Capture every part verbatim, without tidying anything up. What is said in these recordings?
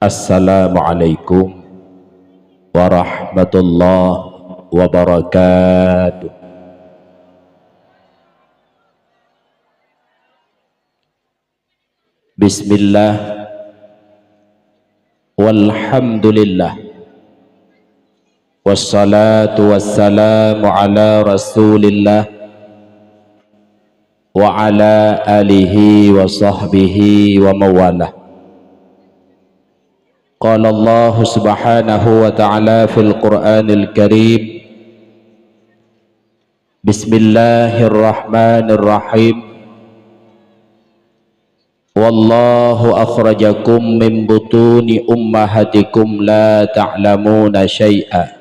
Assalamualaikum warahmatullahi wabarakatuh. Bismillah, walhamdulillah, wassalatu wassalamu ala Rasulillah wa ala alihi wa sahbihi wa mawalah. Qala Allah subhanahu wa ta'ala fil Qur'anil Karim, Bismillahirrahmanirrahim. Wallahu akhrajakum min butuni ummahatikum la ta'lamuna syai'a.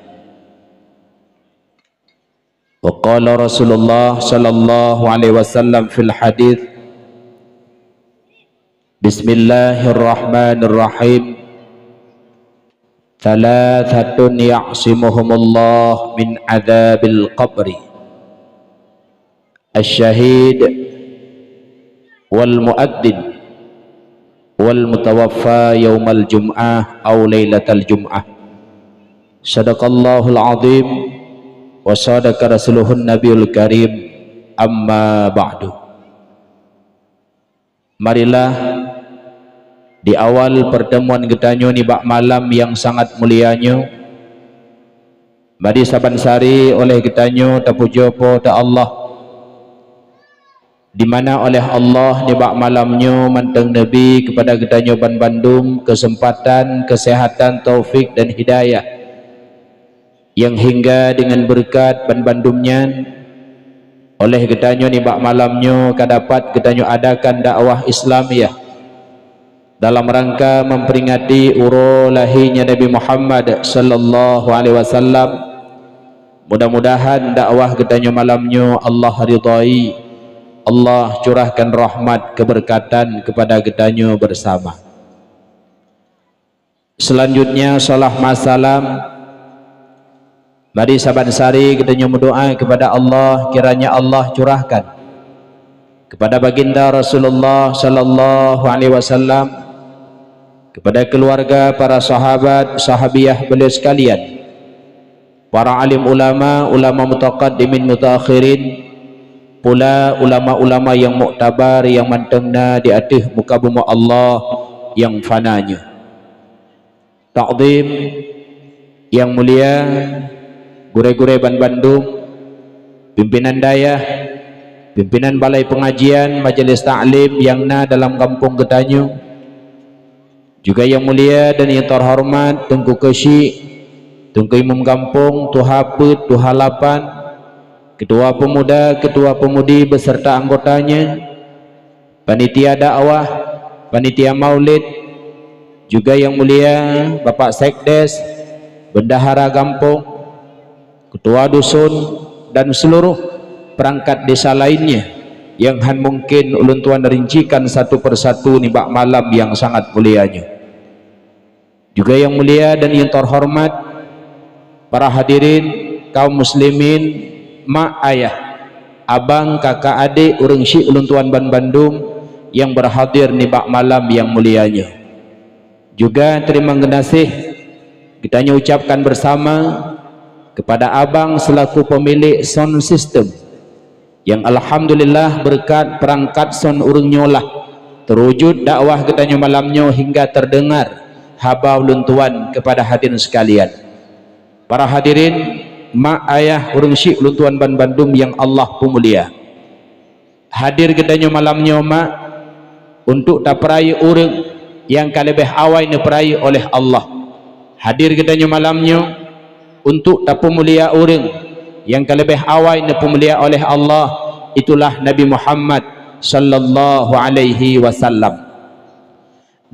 Wa qala Rasulullah sallallahu alaihi wasallam fil hadits, Bismillahirrahmanirrahim. Thalathatun ya'simuhumullah min adzabil qabri. Asy-syahid wal muadzin wal mutawaffa yaumal jum'ah aw lailatal jum'ah. Sadaqallahul azim wa sadaqa rasuluhun nabiyul karim. Amma ba'du. Marilah di awal pertemuan geutanyoe nibak malam nyang sangat mulia nyoe, mari saban sari oleh geutanyoe tapujoe Po teu Allah, di mana oleh Allah nibak malam nyoe mantong neubi keupada geutanyoe banbandum keuseumpatan, keuseuhatan, taufik dan hidayah. Nyang hingga deungon beureukat banbandum nyan, oleh geutanyoe nibak malam nyoe ka dapat geutanyoe adakan dakwah Islamiyah dalam rangka memperingati uroe lahé Nabi Muhammad sallallahu alaihi wasallam. Mudah-mudahan dakwah geutanyoe malam nyoe Allah ridhai, Allah curahkan rahmat keberkatan kepada geutanyoe bersama. Selanjutnya, salam masalam mari saban sari geutanyoe meudoa kepada Allah, kiranya Allah curahkan kepada Baginda Rasulullah sallallahu alaihi wasallam, kepada keluarga, para sahabat, sahabiah beliau sekalian, para alim ulama, ulama mutaqaddimin mutaakhirin, pula ulama-ulama nyang muktabar nyang mantong na di ateueh muka bumoe Allah nyang fana nyoe. Takzim nyang mulia, gurée-gurée banbandum, pimpinan dayah, pimpinan balai pengajian, majelis taklim nyang na dalam gampông geutanyoe, juga nyang mulia dan nyang terhormat Teungku Keuchik, Teungku Imum Gampông, Tuha Peuet, Tuha Lapan, Ketua Pemuda, Ketua Pemudi beserta anggotanya, panitia dakwah, panitia maulid, juga nyang mulia Bapak Sekdes, bendahara gampông, ketua dusun, dan seluruh perangkat desa lainnya nyang han mungkin ulôn tuan rincikan satu persatu nibak malam nyang sangat mulia nyoe. Juga nyang mulia dan nyang terhormat para hadirin kaum muslimin, mak ayah, abang, kakak, adik, ureuëng syik ulôn tuan banbandum nyang berhadir nibak malam nyang mulia nyoe. Juga terima geunaséh geutanyoe ucapkan bersama kepada abang selaku pemilik sound system, nyang alhamdulillah beureukat peurangkat sound ureuëng nyoe lah teurujut dakwah geutanyoe malam nyoe hingga teudeungar haba ulôn tuan kepada hadirin sekalian. Para hadirin, mak ayah, ureuëng syik ulôn tuan banbandum nyang Allah peumulia. Hadir geutanyoe malam nyoe, mak, untuk tapeurayeuk ureuëng nyang ka leubeh awai neupeurayeuk oleh Allah. Hadir geutanyoe malam nyoe untuk tapeumulia ureuëng nyang ka leubeh awai neupeumulia oleh Allah, itulah Nabi Muhammad sallallahu alaihi wasallam.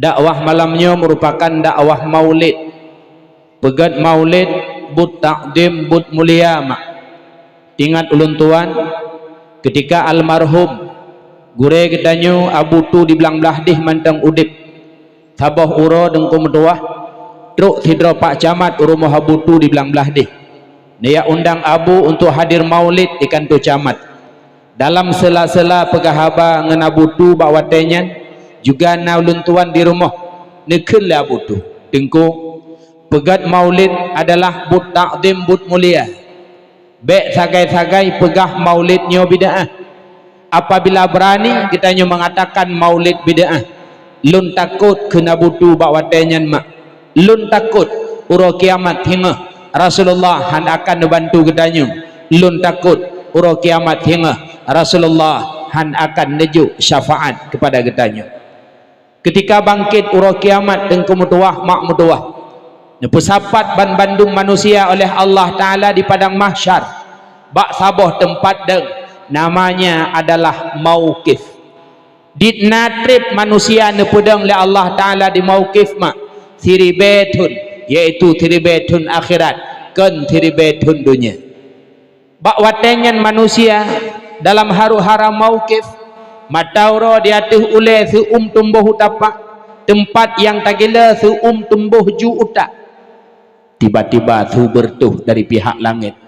Dakwah malam nyoe meurupakan dakwah maulid. Peugét maulid, buet takdim, buet mulia, mak. Ingat ulôn tuan, keutika almarhum gurée geutanyoe Abu Tu di Blang Blahdeh mantong udeb, saboh uroe Teungku meutuwah, trok sidroe pak camat u rumoh Abu Tu di Blang Blahdeh. Neujak undang Abu untuk hadir maulid di kantô camat. Dalam sela-sela peugah haba ngon Abu Tu bak watée nyan, juga na ulôn tuan di rumoh, neukheun lé Abu Tu, Teungku, peugét maulid adalah buet takzim, buet mulia. Bék sagai-sagai peugah maulid nyoe bid'ah. Apabila beurani geutanyoe meungatakan maulid bid'ah, lôn takot keu na butu bak watée nyan mak. Lôn takot uroe kiamat singoh Rasulullah hán akan neubantu geutanyoe. Lôn takot uroe kiamat singoh Rasulullah hán akan neujok syafaat keupada geutanyoe. Keutika bangkét uroe kiamat, teungku meutuwah, mak meutuwah, neupeusapat banbandum manusia oleh Allah Taala di padang mahsyar, bak saboh teumpat deueng, namanya adalah mauqif. Dit na treb manusia neupeudong lé Allah Taala di mauqif mak, siribée thon, yaitu siribée thon akhirat, kon siribée thon donya. Bak watée nyan manusia dalam haru-hara mauqif, mata uroe di ateueh ulée seu-uem tumbôh u tapak, teumpat nyang tagila seu-uem tumbôh ju utak. Tiba-tiba su beureutoh dari pihak langét.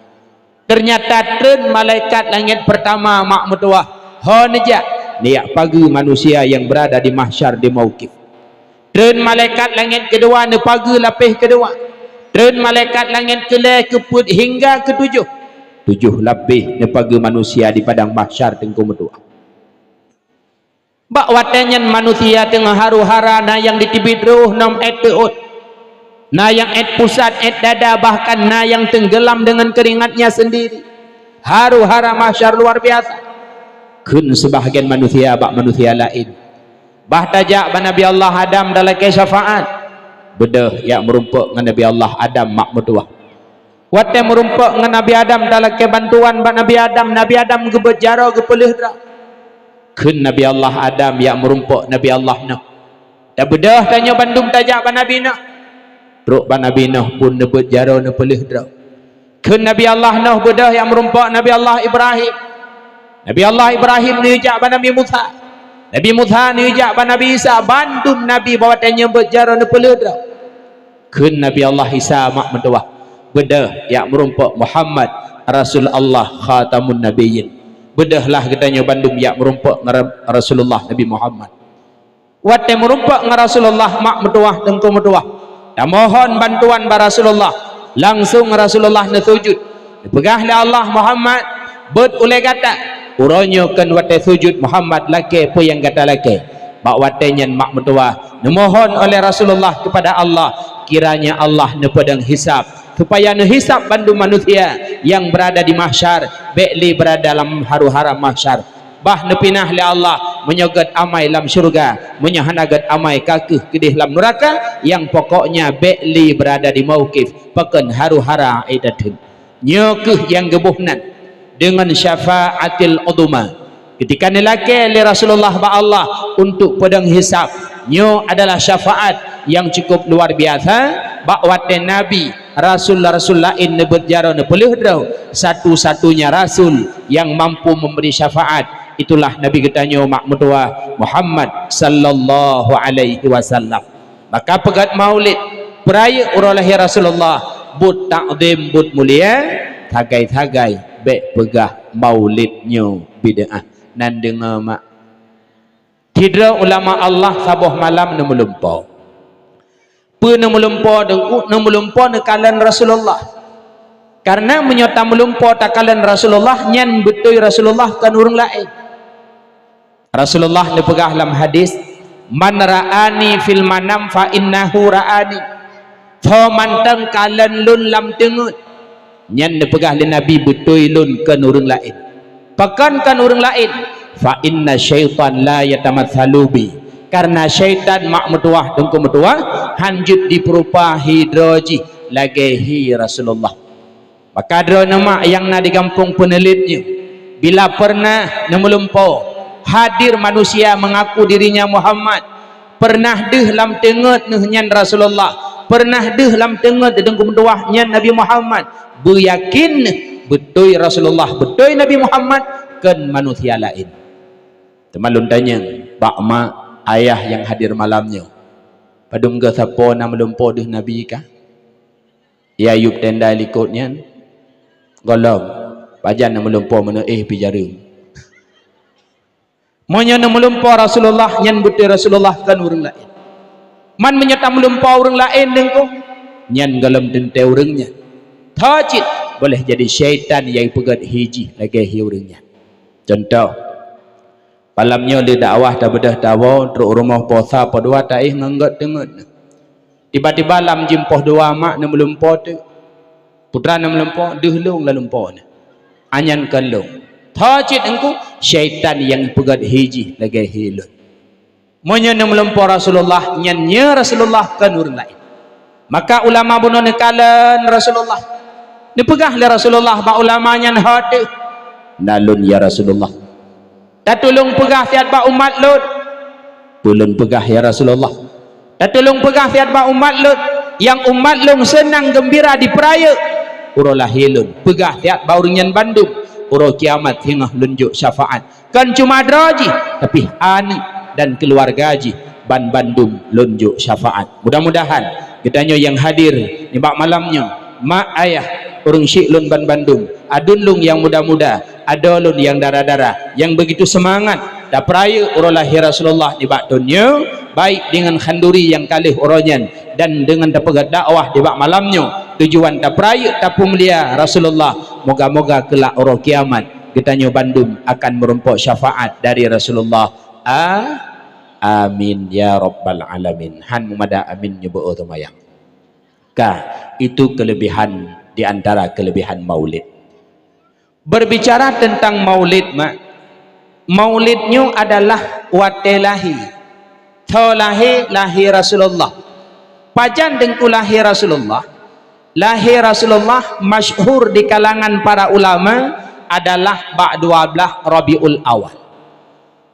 Teunyata treun malaikat langét peurtama mak meutuwah, ho neujak, neujak pageue manusia nyang beurada di mahsyar di mauqif. Treun malaikat langét keudua neupageue lapéh keudua. Treun malaikat langét keulhée keupeuet hingga keutujoh. Tujoh lapéh neupageue manusia di padang mahsyar, teungku meutuwah. Bak watée nyan manusia teungoh haru-hara, na nyang jiteubiet roh, na nyang ék teuôt, na nyang ék pusat, ék dada, bahkan na nyang teunggeulam deungon keuringatnya seundiri. Haru-hara mahsyar luar biasa. Kheun seubahagian manusia bak manusia laén, "Bah tajak bak Nabi Allah Adam talakée syafaat." Beudôh jak meurumpok ngon Nabi Allah Adam mak meutuwah. Watée meurumpok ngon Nabi Adam talakée bantuan bak Nabi Adam, Nabi Adam geubeuet jaroe geupeulheueh droe. Kheun Nabi Allah Adam jak meurumpok Nabi Allah Nuh, "Tabeudôh tanyoe bandum tajak bak Nabi Nuh." Trok bak Nabi Nuh pun neubeuet jaroe neupeulheueh droe. Kheun Nabi Allah Nuh, "Beudôh jak meurumpok Nabi Allah Ibrahim." Nabi Allah Ibrahim neujak bak Nabi Musa. Nabi Musa neujak bak Nabi Isa, bandum nabi bak watée nyan beuet jaroe neupeulheueh droe. Kheun Nabi Allah Isa mak meutuwah, "Beudôh jak meurumpok Muhammad, Rasul Allah, Khatamun Nabiyyin." Beudôhlah geutanyoe bandum jak meurumpok ngon Ra-, Rasulullah Nabi Muhammad. Watée meurumpok ngon Rasulullah mak meutuwah, teungku meutuwah, tamohon bantuan bak Rasulullah, langsong Rasulullah neusujut. Neupeugah lé Allah, "Muhammad, beuet ulée gata." Uroe nyoe kon watée sujut Muhammad lakée peue nyang gata lakée. Bak watée nyan mak meutuwah neumohon oleh Rasulullah keupada Allah, kiranya Allah neupeudong hisab, supaya neuhisab bandum manusia nyang beurada di mahsyar, bék lé beurada lam haru-hara mahsyar. Bah neupinah lé Allah, meunyoe gét amai lam syeuruga, meunyoe hana gét amai ka kheueh keudeh lam nuraka, nyang pokoknya bék lé beurada di mauqif, pakon haru-hara idatun. Nyoe kheueh nyang geuboh nan deungon syafaatil udhma. Keutika neulakée lé Rasulullah bak Allah untuk peudong hisab, nyoe adalah syafaat nyang cukup luar biasa. Bak watée nabi, rasul-rasul laén neubeuet jaroe neupeulheueh droe, satu-satunya rasul nyang mampu memberi syafaat, itulah Nabi geutanyoe mak meutuwah Muhammad sallallahu alaihi wasallam. Maka peugét maulid, peurayeuk uroe lahé Rasulullah, buet takzim, buet mulia, sagai-sagai bék peugah maulid nyoe bid'ah. Nan deungoe mak. Sidroe ulama Allah saboh malam neumeulumpo. Peue neumeulumpo, teungku? Neumeulumpo neukalon Rasulullah. Kareuna meunyoe tameulumpo takalon Rasulullah, nyan beutôi Rasulullah kon ureuëng laén. Rasulullah neupeugah lam hadis, "Man ra'ani fil manam fa innahu ra'ani." Soe mantong kalon lôn lam teungeut, nyan neupeugah lé Nabi, "Beutôi lôn kon ureuëng laén." Pakon kon ureuëng laén? "Fa inna syaitan la yatamatsalu bi." Kareuna syaitan mak meutuwah, teungku meutuwah, hán jeuet jipeurupa hi droe jih lagée hi Rasulullah. Maka droeneuh mak nyang na di gampông Peuneulit nyoe, bila peureunah neumeulumpo, hadir manusia meungaku dirinya Muhammad, peureunah deuh lam teungeut neuh nyan Rasulullah, peureunah deuh lam teungeut teungku meutuwah nyan Nabi Muhammad, beuyakin neuh beutôi Rasulullah, beutôi Nabi Muhammad, kon manusia laén. Teuma lôn tanyong bak mak ayah nyang hadir malam nyoe, padum geuh sapo na meulumpo deuh Nabi kah? Ia yup tenda likot nyan, gohlom, pajan na meulumpo meuneuk éh pi jareueng. Meunyoe na meulumpo Rasulullah, nyan beutôi Rasulullah, kon ureuëng laén. Man meunyoe tameulumpo ureuëng laén deungku, nyan gohlom teuntée ureuëng nyan. Tho cit boleh jadi syaitan nyang peugét hi jih lagée hi ureuëng nyan. Cuntoh, malam nyoe lé dakwah tabeudôh tawoe trok rumoh posa po dua taéh ngon gét teungeut. Tiba-tiba lam jih poh dua mak neumeulumpo teuk. Putra neumeulumpo, deuh lôn lalumpo nyan. Anyan kon lôn. Tho cit deungku, syaitan nyang peugét hi jih lagée hi lôn. Meunyoe neumeulumpo Rasulullah, nyan nyoe Rasulullah, kon ureuëng laén. Maka ulama bunoe neukalon Rasulullah. Neupeugah lé Rasulullah bak ulama nyan, "Ho teuh, na lôn ya Rasulullah." "Tatulông peugah siat bak umat lôn." "Peue lôn peugah ya Rasulullah?" "Tatulông peugah siat bak umat lôn, nyang umat lôn seunang geumbira dipeurayeuk uroe lahé lôn. Peugah siat bak ureuëng nyan bandum, uroe kiamat singoh lôn jok syafaat. Kon cuma droe jih, tapi aneuëk dan keuluwarga jih ban bandum lôn jok syafaat." Mudah-mudahan geutanyoe nyang hadir nibak malam nyoe, mak ayah, ureuëng syik lôn ban bandum, aduen lôn nyang muda-muda, adoe lôn nyang dara-dara, nyang beugitu seumangat tapeurayeuk uroe lahé Rasulullah nibak thon nyoe, baik deungon khanduri nyang ka lheueh uroe nyan dan deungon tapeugét dakwah nibak malam nyoe. Tujuan tapeurayeuk, tapeumulia Rasulullah. Moga-moga keulak uroe kiamat geutanyoe bandum akan meurumpok syafaat dari Rasulullah. A-, amin ya rabbal alamin. Han meumada amin nyoe beu-o teumayang. Ka, itu kelebihan di antara kelebihan Maulid. Berbicara tentang Maulid, mak, Maulid nyoe adalah watée lahé. Tho lahé, lahé Rasulullah. Pajan deungku lahé Rasulullah? Lahé Rasulullah masyhur di kalangan para ulama adalah bak dua blaih Rabiul Awal.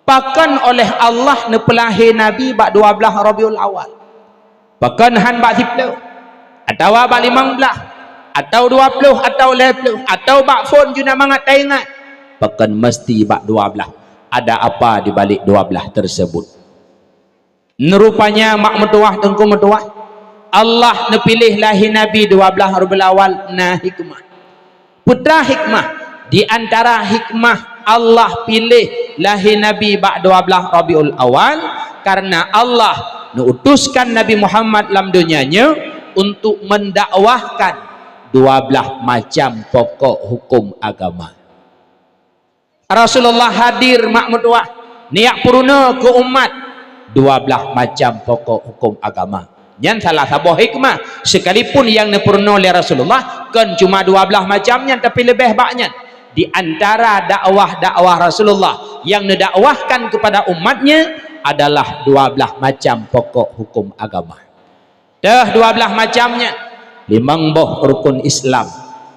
Pakon oleh Allah neupeulahé Nabi bak dua blaih Rabiul Awal? Pakon han bak siplôh, atawa bak limong blaih, atawa dua ploh, atawa lhée ploh, atawa bak phon juna mangat taingat? Pakon meusti bak dua blaih? Ada apa di balik dua blaih tersebut? Neurupanya mak meutuwah, teungku meutuwah, Allah neupiléh lahé Nabi dua blaih Rabiul Awal na hikmah. Peue teuma hikmah? Di antara hikmah Allah piléh lahé Nabi bak dua blaih Rabiul Awal, karena Allah neuutuskan Nabi Muhammad lam donya nyoe untuk mendakwahkan dua blaih macam pokok hukum agama. Rasulullah hadir mak meutuwah, neujak peurunoe keu umat dua blaih macam pokok hukum agama. Nyan salah saboh hikmah. Sekalipun nyang neupeurunoe lé Rasulullah kon cuma dua blaih macam nyan, tapi leubeh bak nyan. Di antara dakwah-dakwah Rasulullah nyang neudakwahkan kepada umatnya adalah dua blaih macam pokok hukum agama. Teuh dua blaih macam nyan, limong boh rukun Islam,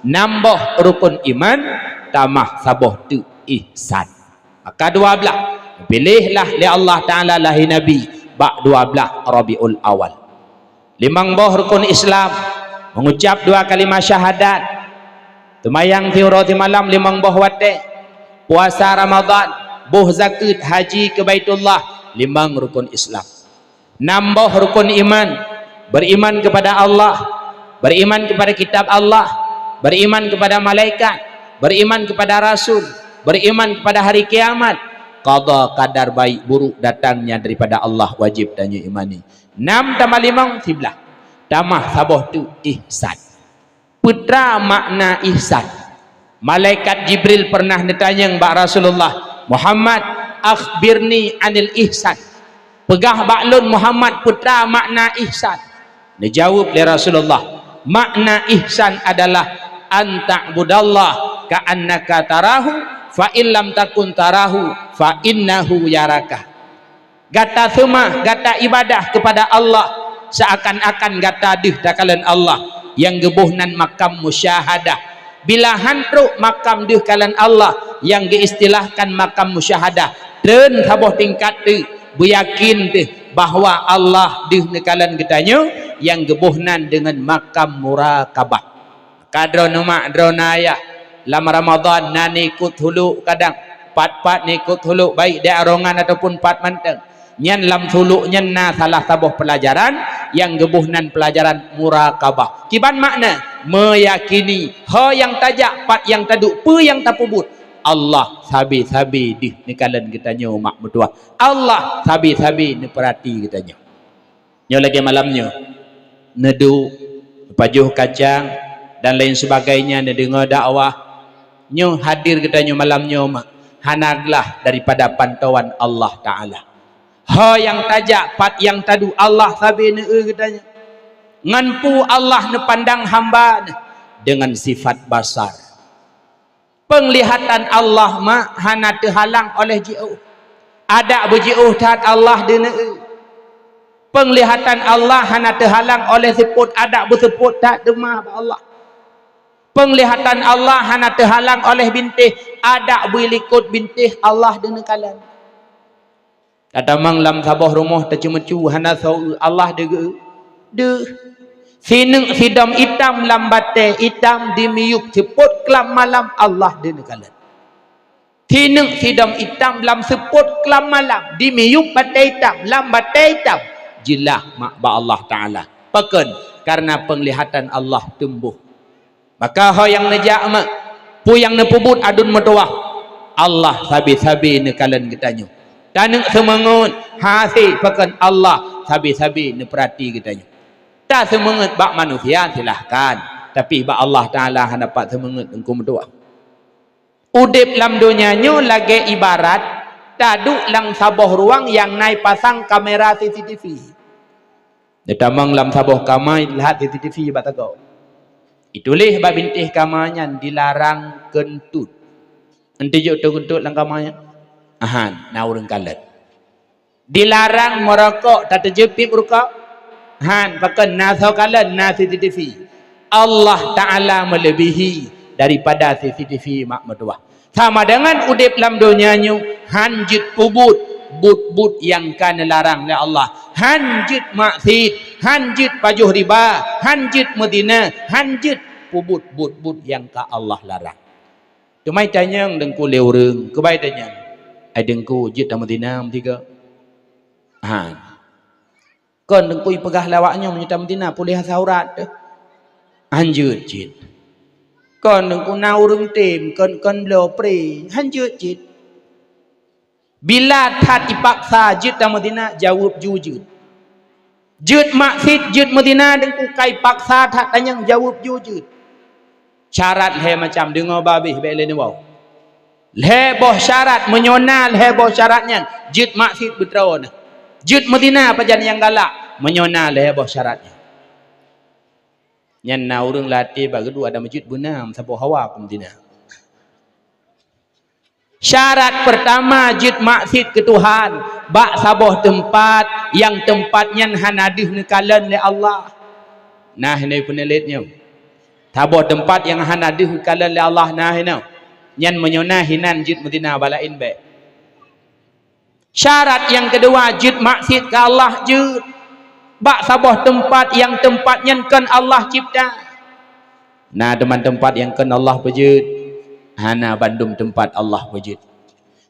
nam boh rukun iman, tamah saboh teuk ihsan. Maka dua blaih, piléhlah lé Allah Taala lahé Nabi bak dua blaih Rabiul Awal. Limong boh rukun Islam, mengucap dua kalimah syahadat, teumayang siuroe simalam limong boh watée, puasa Ramadan, boh zakeuet, haji keu Baitullah, limong rukun Islam. Nam boh rukun iman, beriman kepada Allah, beriman kepada kitab Allah, beriman kepada malaikat, beriman kepada rasul, beriman kepada hari kiamat, qada qadar baik buruk datangnya daripada Allah, wajib tanyoe imani. Nam tamah limong, siblaih. Tamah saboh teuk ihsan. Peue teuma makna ihsan? Malaikat Jibril pernah neutanyong bak Rasulullah, "Muhammad, akhbirni anil ihsan." Peugah bak lôn Muhammad, peue teuma makna ihsan? Neujaweueb lé Rasulullah, "Makna ihsan adalah an ta'budallah ka'annaka tarahu, fa in lam takun tarahu, fa innahu yaraka." Gata seumah, gata ibadah kepada Allah, seakan-akan gata deuh takalon Allah, nyang geuboh nan makam musyahadah. Bila han trok makam deuh kalon Allah, nyang geuistilahkan makam musyahadah, treun saboh tingkat teuk, beuyakin teuh bahwa Allah deuh neukalon geutanyoe, nyang geuboh nan deungon makam murakabah. Ka droeneuh mak, droeneuh ayah, lam Ramadan na neukot hulok kadang, pat-pat neukot hulok, baik di arongan ataupun pat mantong. Nyan lam hulok nyan na salah saboh peulajaran nyang geuboh nan peulajaran murakabah. Kiban makna? Meuyakini ho nyang tajak, pat nyang taduek, peue nyang tapeubuet, Allah sabe-sabe deuh neukalon geutanyoe mak meutuwah. Allah sabe-sabe neupeurati geutanyoe. Nyoe lagée malam nyoe, neuduek, neupajoh kacang, dan lain sebagainya, neudeungoe dakwah. Nyoe hadir geutanyoe malam nyoe ma-, hana glah daripada pantauan Allah Ta'ala. Ho nyang tajak, pat nyang taduek, Allah sabe neueu geutanyoe. Ngon peue Allah neupandang hamba Neuh? Deungon sifat basar. Peunglihatan Allah ma hana teuhalang oleh jiôh. Adak beujiôh that Allah deuh neueu. Peunglihatan Allah hana teuhalang oleh seupôt, adak beuseupôt that teuma bak Allah. Peunglihatan Allah hana teuhalang oleh bintéh, adak beulikot bintéh Allah deuh neukalon. Tatamong lam saboh rumoh teuceumeucue hana soe, Allah deuh geu-, deuh. Sineuk sidom itam lam batée itam dimiyueb seupôt klam malam, Allah deuh neukalon. Sineuk sidom itam lam seupôt klam malam dimiyueb batée itam, lam batée itam jeulaih mak bak Allah Ta'ala. Pakon? Karena peunglihatan Allah tumboh. Maka ho nyang neujak ma, peue nyang neupeubuet aduen meutuwah, Allah sabe-sabe neukalon geutanyoe. Taneuk seumeungeut, hasé pakon, Allah sabe-sabe neupeurati geutanyoe. Taseumeungeut bak manusia silahkan, tapi bak Allah Ta'ala hana pat seumeungeut Teungku meutuwah. Udeb lam donya nyoe lagée ibarat taduek lam saboh ruang nyang na ipasang kamera C C T V. Neutamong lam saboh kama, ileuhat C C T V bak sagoe. Ituléh bak bintéh kama nyan dilarang keuntut. Eunteuk jeuet teuh keuntut lam kama nyan? Ahan, na ureuëng kalon. Dilarang meurokok, tateujeut pip rukok? Han, pakon, na soe kalon, na C C T V. Allah Ta'ala meuleubihi daripada C C T V mak meutuwah. Sama deungon udeb lam donya nyoe, han jeuet peubuet buet-buet nyang ka neularang lé Allah. Han jeuet maksiet, han jeuet pajoh riba, han jeuet meuzina, han jeuet peubuet buet-buet nyang ka Allah larang. Teuma itanyong Teungku lé ureuëng, keubai tanyong, "Ai Teungku, jeuet tameuzina meusigoe?" Han. Kon Teungku ipeugah lé awaknyoe meunyoe tameuzina puléh asa urat teuh? Han jeuet cit. Kon Teungku na ureuëng tem, kon, kon bloe pre, han jeuet cit. Bila that ipaksa jeuet tameuzina, jaweueb ju jeuet. Jeuet maksiet, jeuet meuzina Teungku, ka ipaksa that tanyong, jaweueb ju jeuet. Syarat lhée macam, deungoe babeh bék lé neuwoe. Lhée boh syarat, meunyoe na lhée boh syarat nyan, jeuet maksiet beudroe na. Jeuet meuzina pajan nyang galak, meunyoe na lhée boh syarat nyan. Nyan na ureuëng latée bak geuduek ada meuseujid beuna meusaboh hawa peumeuzina. Syarat peurtama jeuet maksiet keu Tuhan bak saboh teumpat nyang teumpat nyan hana deuh neukalon lé Allah. Nah, hinoe peuneulét nyoe. Saboh teumpat nyang hana deuh neukalon lé Allah, nah hinoe. Nyan meunyoe na hinan jeuet meuzina bak laén bék. Syarat nyang keudua jeuet maksiet keu Allah jeuet bak saboh teumpat nyang teumpat nyan kon Allah cipta. Na teuma teumpat nyang kon Allah peujeuet? Hana bandum teumpat Allah peujeuet.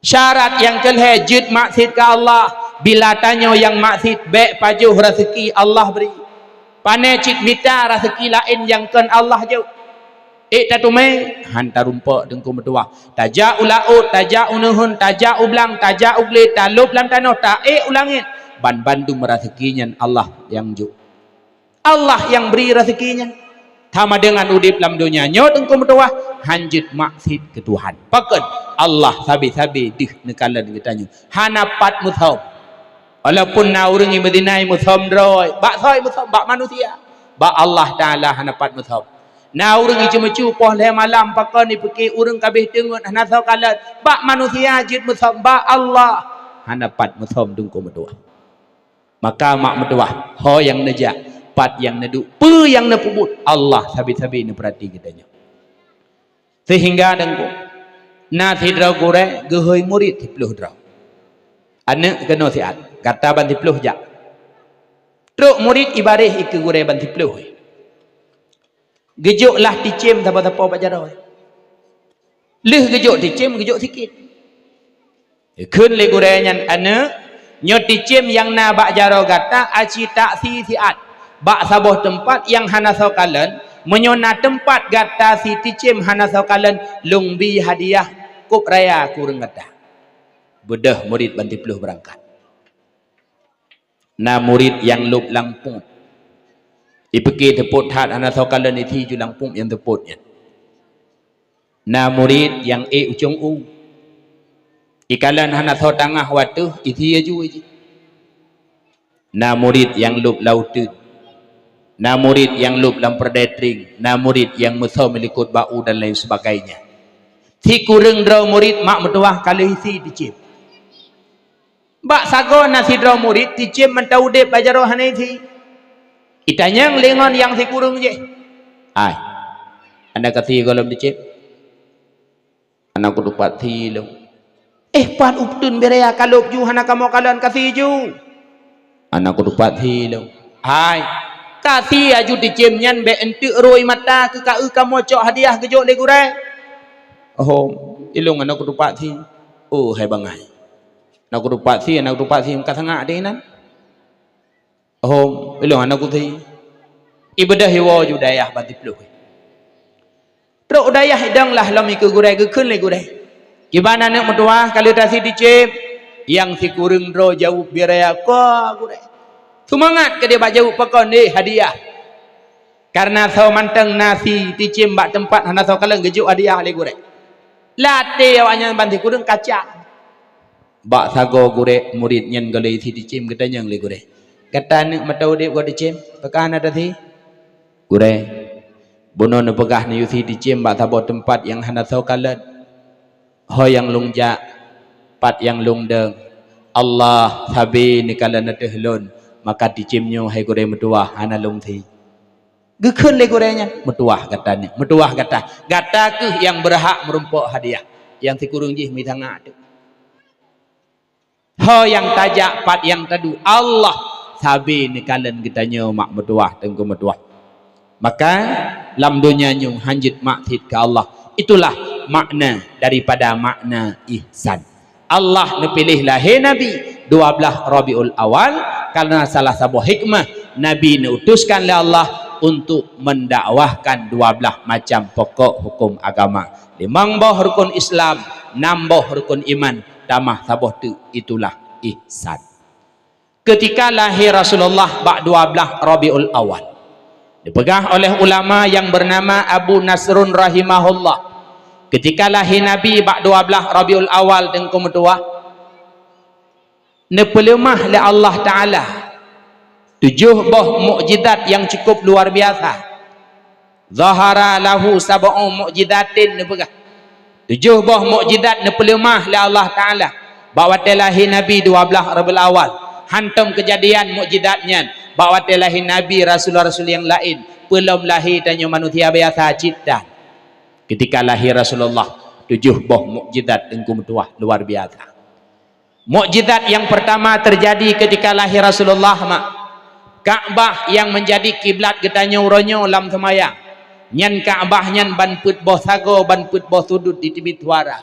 Syarat nyang keulhée jeuet maksiet keu Allah, bila tanyoe nyang maksiet bék pajoh raseuki Allah bri. Pané cit mita raseuki laén nyang kon Allah jok. Ék tateumé, han tarumpok Teungku meutuwah. Tajak u laôt, tajak u neuheun, tajak u blang, tajak u glé, talôb lam tanoh, taék u langét. Ban bandum raseuki nyan Allah nyang jok. Allah nyang bri raseuki nyan. Sama deungon udeb lam donya nyoe Teungku meutuwah, han jeuet maksiet keu Tuhan. Pakon? Allah sabe-sabe deuh neukalon geutanyoe. Hana pat meusom. Walaupun na ureuëng imeudina imeusöm droe, bak soe imeusöm? Bak manusia. Bak Allah Ta'ala hana pat meusöm. Na ureuëng iceumeucue poh lhée malam pakon, ipike ureuëng ka abéh teungeut, hana soe kalon. Bak manusia jeuet meusöm, bak Allah hana pat meusöm Teungku meutuwah. Maka mak meutuwah, ho nyang neujak, pat nyang neuduek, peue nyang neupeubuet, Allah sabe-sabe neupeurati geutanyoe. Seuhingga Teungku, na sidroe gurée geuhôi murit siploh droe. Aneuëk keunoe siat, gata ban siploh jak. Trok murit ibaréh ikeue gurée ban siploh. Geujok lah ticém sapo-sapo bak jaroe. Lheueh geujok ticém, geujok sikét. Geukheun lé gurée nyan, "Aneuëk, nyoe ticém nyang na bak jaroe gata aci taksi siat bak saboh teumpat nyang hana soe kalon, meunyoe na teumpat gata si ticém hana soe kalon, lôn bi hadiah kôb raya keu ureuëng gata." Beudôh murit ban siploh beurangkat. Na murit nyang lôb lam pôb. Ipike teupôt that hana soe kalon isi ju lam pôb nyang teupôt nyan. Na murit nyang ék ucông u. Ikalon hana soe tangah wateuh isi aju jih. Na murit nyang lôb lam uteuen. Na murit nyang lôb lam peureudai trieng. Na murit nyang meusoe meulikot bak u dan lain sebagainya. Sikureueng droe murit mak meutuwah ka lheueh isi ticém. Bak sagoe na sidroe murit ticém mantong udeb bak jaroe hana isi. Itanyong lé ngon nyang sikureueng jih, "Hai, hana keusi gohlom ticém?" "Hana kutupat si lôn." "Eh, pat uteuen biraya ka lôb ju hana kamoe kalon keusi ju?" "Hana kutupat si lôn." "Hai, keusi aju ticém nyan bék eunteuk rôi mata keu ka eu kamoe cok hadiah geujok lé gurée." "Hom, ilôn hana kutupat si." "Oh, hai bangai. Hana kutupat si, hana kutupat si, meuka sangak deh inan." "Hom, ilôn hana kusi." Ibeudôh iwoe ju dayah ban siploh. Trok u dayah idong lah lom ikeue gurée, geukheun lé gurée, "Kiban aneuk meutuwah ka lheueh tasi ticém?" Nyang sikureueng droe jaweueb biraya, "Ka, gurée." Seumangat keudeh bak jaweueb pakon, "Eh, hadiah." Kareuna soe mantong na si ticém bak teumpat hana soe kalon geujok hadiah lé gurée. Lam até awaknyan ban sikureueng kaca. Bak sagoe gurée murit nyan gohlom isi ticém geutanyong lé gurée, "Gata aneuk mantong udeb goe ticém, pakon hana tasi?" "Gurée, bunoe neupeugah neuyue si ticém bak saboh teumpat nyang hana soe kalon. Ho nyang lôn jak, pat nyang lôn dong, Allah sabe neukalon ateueh lôn, maka ticém nyoe hai gurée meutuwah hana lôn si." Geukheun lé gurée nyan, "Meutuwah gata nyoe, meutuwah gata. Gata kheueh nyang beurhak meurumpok hadiah." Nyang sikureueng jih meuitangat teuk. Ho nyang tajak, pat nyang taduek, Allah sabe neukalon geutanyoe mak meutuwah, teungku meutuwah. Maka lam donya nyoe hanjeuet maksiet keu Allah. Itulah makna daripada makna ihsan. Allah neupiléh lahé Nabi dua blaih Rabiul Awal kareuna salah saboh hikmah Nabi neuutuskan lé Allah untuk mendakwahkan dua blaih macam pokok hukum agama. Limong boh rukun Islam, nam boh rukun iman, tamah saboh teuk, itulah ihsan. Keutika lahé Rasulullah bak dua blaih Rabiul Awal, dipeugah oleh ulama nyang beunama Abu Nasrun rahimahullah, keutika lahé Nabi bak dua blaih Rabiul Awal, teungku meutuwah, neupeuleumah lé Allah Taala tujoh boh mukjizat nyang cukup luar biasa. "Zahara lahu sab'u mu'jizatin," neupeugah. Tujoh boh mukjizat neupeuleumah lé Allah Taala bak watée lahé Nabi dua blaih Rabiul Awal. Hantom keujadian mukjizat nyan bak watée lahé Nabi, rasul-rasul nyang laén, peulom lahé tanyoe manusia biasa cit tan. Keutika lahé Rasulullah, tujoh boh mukjizat, teungku meutuwah, luar biasa. Mukjizat nyang peurtama teujadi keutika lahé Rasulullah, mak. Ka'bah nyang meunjadi kiblat geutanyoe uroe nyoe lam seumayang. Nyan Ka'bah nyan ban peuet boh sagoe, ban peuet boh sudut jiteubiet suara.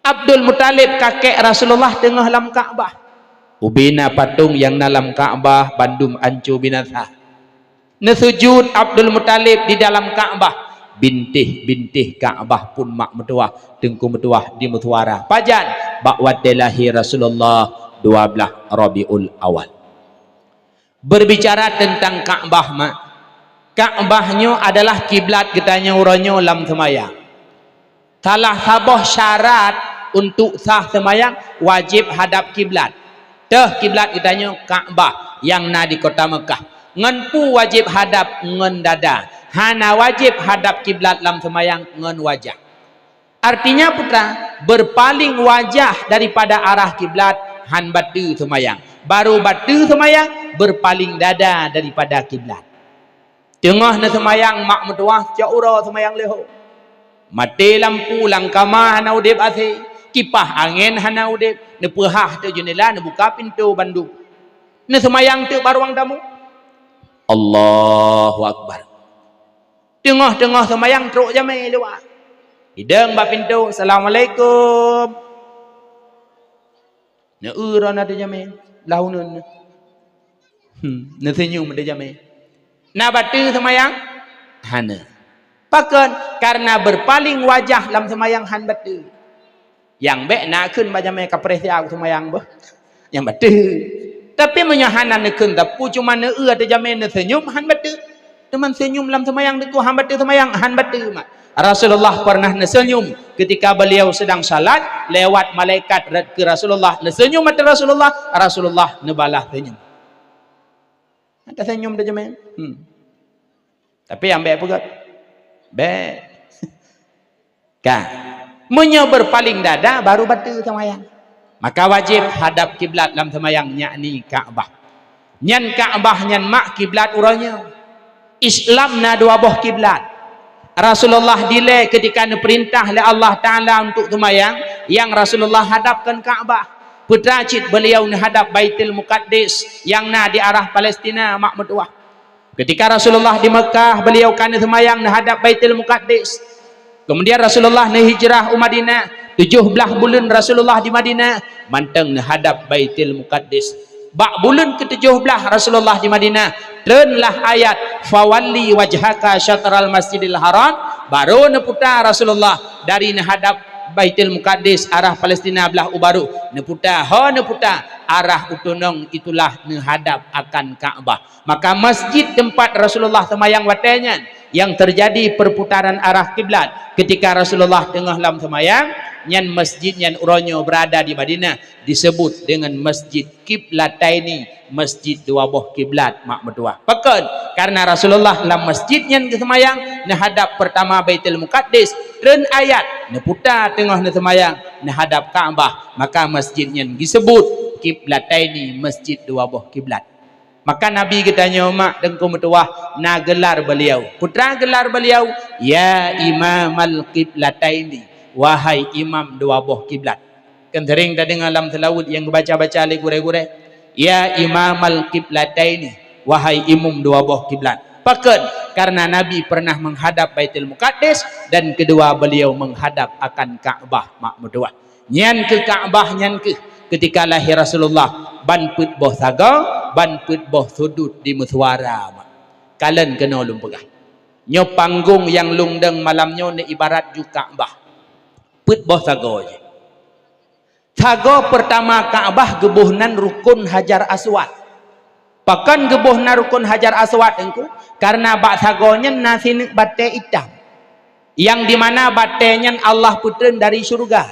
Abdul Muthalib, kakek Rasulullah, teungoh lam Ka'bah. Ubé na patong nyang na lam Ka'bah bandum anco binasa. Neusujut Abdul Muthalib di dalam Ka'bah, bintéh-bintéh Ka'bah pun mak meutuwah, teungku meutuwah, dimeusuara. Pajan? Bak watée lahé Rasulullah dua blaih Rabiul Awal. Berbicara teuntang Ka'bah, mak, Ka'bah nyoe adalah kiblat geutanyoe uroe nyoe lam seumayang. Salah saboh syarat untuk sah seumayang, wajéb hadab kiblat. Teuh kiblat geutanyoe Ka'bah nyang na di kota Meukah. Ngon peue wajéb hadab? Ngon dada. Hana wajéb hadab kiblat lam seumayang ngon wajah. Artinya peue? Beurpaléng wajah daripada arah kiblat, han bateue seumayang. Barô bateue seumayang, beurpaléng dada daripada kiblat. Teungoh neuseumayang mak meutuwah, cok uroe seumayang leuhô. Maté lampu lam kama hana udeb asé, kipah angén hana udeb, neupeuhah teuk jeundela, neubuka pintoe bandum. Neuseumayang teuk bak ruang tamu. Allahu Akbar. Teungoh-teungoh seumayang trok jamé luwa. Idong bak pintoe, "Assalamualaikum." Neu-eu droe na teujamé, lam uneuen. Hmm, neuseunyum teujamé. Na bateue seumayang? Hana. Pakon? Kareuna beurpaléng wajah lam seumayang han bateue. Nyang bék na kheun bak jamé kapreh siat seumayang beuh. Nyang bateue. Tapi meunyoe hana neukheun sapeue, cuma neueu ateueh jamé neuseunyum, han bateue. Teuma seunyum lam seumayang teungku, han bateue seumayang, han bateue mat. Rasulullah pernah neuseunyum ketika beliau sedang salat, lewat malaikat rot keu Rasulullah, neuseunyum ateueh Rasulullah, Rasulullah neubalah seunyum. Ada seunyum dah jamé. Hmm. Tapi ambek peugah. Bek. Ka. Meunyoe beurpaléng dada baru bateue seumayang. Maka wajéb hadab kiblat lam seumayang, yakni Ka'bah. Nyan Ka'bah nyan mak kiblat uroe nyoe. Islam na dua boh kiblat. Rasulullah dilée ketika neupeurintah lé Allah Ta'ala untuk seumayang, nyang Rasulullah hadab kon Ka'bah. Peue teuma cit beliau neuhadab Baitul Muqaddas nyang na di arah Palestina mak meutuwah. Ketika Rasulullah di Mekah, beliau ka neuseumayang neuhadab Baitul Muqaddas. Kemudian Rasulullah neuhijrah u Madinah, tujoh blaih buleuen Rasulullah di Madinah, mantong neuhadab Baitul Muqaddas. Bak buleuen keutujoh blaih Rasulullah di Madinah, treunlah ayat, "Fawalli wajhaka syatral Masjidil Haram," baru neuputa Rasulullah dari neuhadab Baitul Muqaddas arah Palestina blaih u baroe, neuputa, ho neuputa, arah u tunong, itulah neuhadab akan Ka'bah. Maka masjid teumpat Rasulullah seumayang watée nyan, nyang teujadi peurputaran arah kiblat. Ketika Rasulullah teungoh lam seumayang, nyan masjid nyan uroe nyoe beurada di Madinah, disebut dengan Masjid Kiblataini, masjid dua boh kiblat mak meutuwah. Pakon? Karena Rasulullah lam masjid nyan geuseumayang, neuhadab peurtama Baitul Muqaddas, treun ayat, neuputa teungoh neuseumayang, neuhadab Ka'bah, maka masjid nyan disebut Kiblataini, masjid dua boh kiblat. Maka Nabi geutanyoe mak teungku meutuwah na geular beliau. Peue teuma geular beliau, "Ya Imamal Kiblataini," wahai imam dua boh kiblat. Kan sering tadeungoe lam seulaweuet nyang geubaca-baca lé gurée-gurée, "Ya Imamal Kiblataini," wahai imum dua boh kiblat. Pakon? Karena Nabi pernah menghadap Baitul Muqaddas dan kedua beliau menghadap akan Ka'bah mak meutuwah. Nyan keuh Ka'bah nyan keuh ketika lahé Rasulullah, ban peuet boh sagoe, ban peuet boh sudut dimeuseuara mak. Kalon keunoe lôn peugah. Nyoe panggong nyang lôn dong malam nyoe neuibarat ju Ka'bah. Peuet boh sagoe jih. Sagoe peurtama Ka'bah geuboh nan rukon Hajar Aswad. Pakon geuboh na rukon Hajar Aswad teungku? Karena bak sagoe nyan na sineuk batée itam. Nyang dimana batée nyan Allah peutreun dari syeuruga.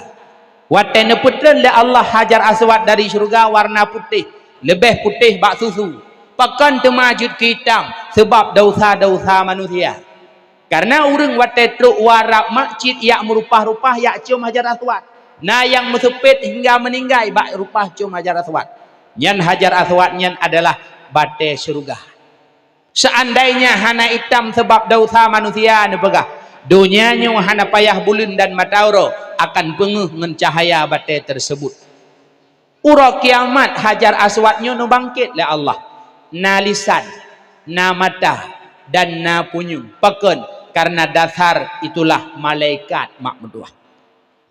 Watée neupeutreun lé Allah Hajar Aswad dari syeuruga warna putéh, leubeh putéh bak susu. Pakon teuma jeuet keu itam? Sabab desya-desya manusia. Karena ureuëng watée trok u Arab mak cit jak meurupah-rupah jak ciom Hajar Aswad. Na nyang meuseupet hingga meuninggai bak rupah ciom Hajar Aswad. Nyan Hajar Aswad nyan adalah batée syeuruga. Seandainya hana itam sabab desya manusia neupeugah, donya nyoe hana payah buleuen dan mata uroe akan peungeuh ngon cahaya batée tersebut. Uroe kiamat Hajar Aswad nyoe neubangkét lé Allah. Na lisan, na mata, dan na punyueng. Pakon? Karena dasar itulah malaikat mak meutuwah.